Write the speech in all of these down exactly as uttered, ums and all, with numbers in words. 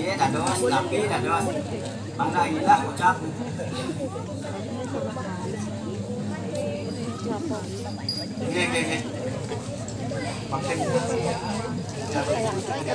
Iya, dados, tapi dados. Mangga ilah ucap. Nggih, nggih, nggih. Makin. Ya, ya, Pak, ya, harus saja.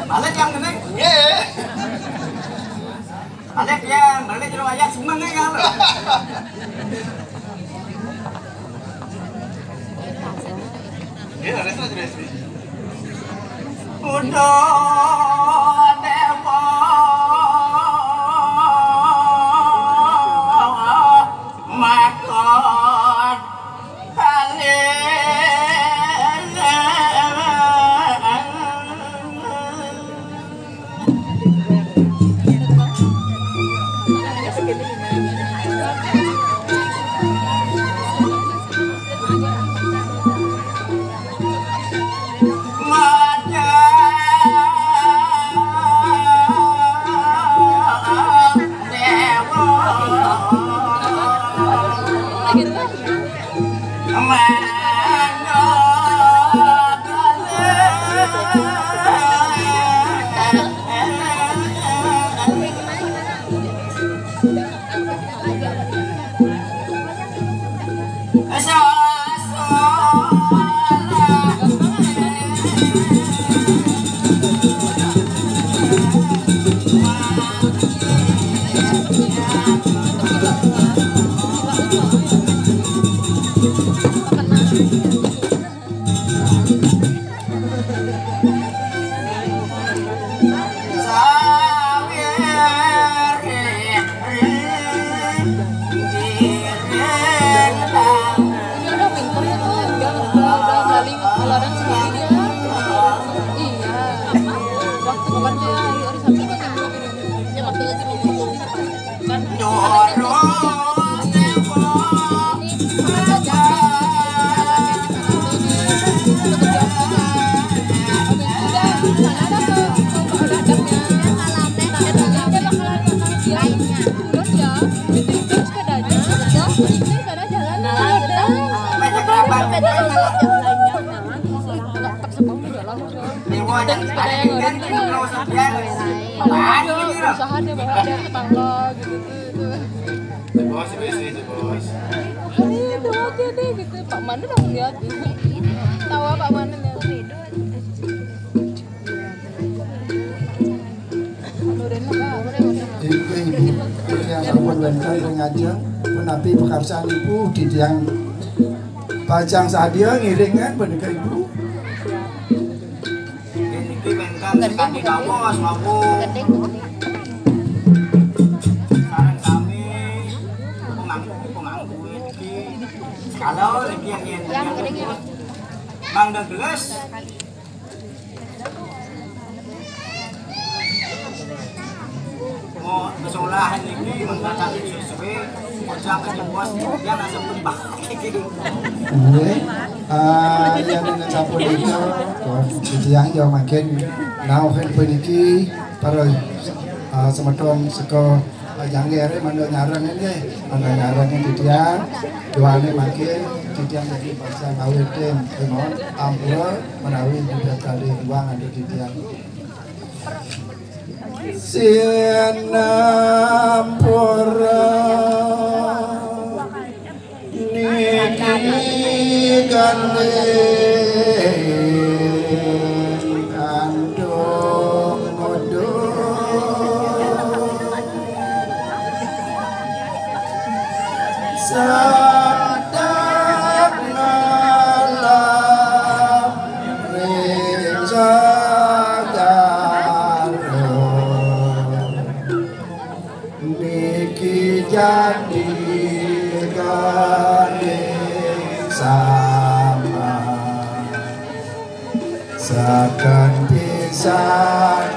Balik yang gede. Balik yang, balik jero ayat semua nih kan. Iya, ada saja sih. Udah dewa makot. Iya, udah pinter ya tuh, udah, udah, udah belaling, ngeluarin sendiri dia. Iya. Waktu bukan dia hari, hari Sabtu kan yang dulu gitu. Ya, waktu lagi ngomong. Kan. Usaha dia bawa dia tetangga gitu. Bos, bos, bos. Ini udah oke deh gitu. Pak Manu dong lihat. Tahu Pak Manu ya. Ibu, ibu, yang sampun wénten ring ajeng, punapi pakarsan ibu, titiang pacang sadia ngiring kan, punika ibu. Niki wénten sakadi kawos wau. Sareng sami pemangku-pemangku niki. Sekala niki yang yen. Mangda gelas. Oh, besolah niki mengatakan sesuai. Kocang ke bos, yang asam lembah. Nggih. Ah, yen ning sapunika, titiang ya mangkin nauhin puniki para, ah, semeton saka, ah, Jangger mangda nyareng nggih. Mangda nyareng titiang. Duane mangkin titiang niki bangsa ngawitin kemawon ampura menawi nggih kali duang antuk titiang. Sinampura niki gandeng. Sakan pisan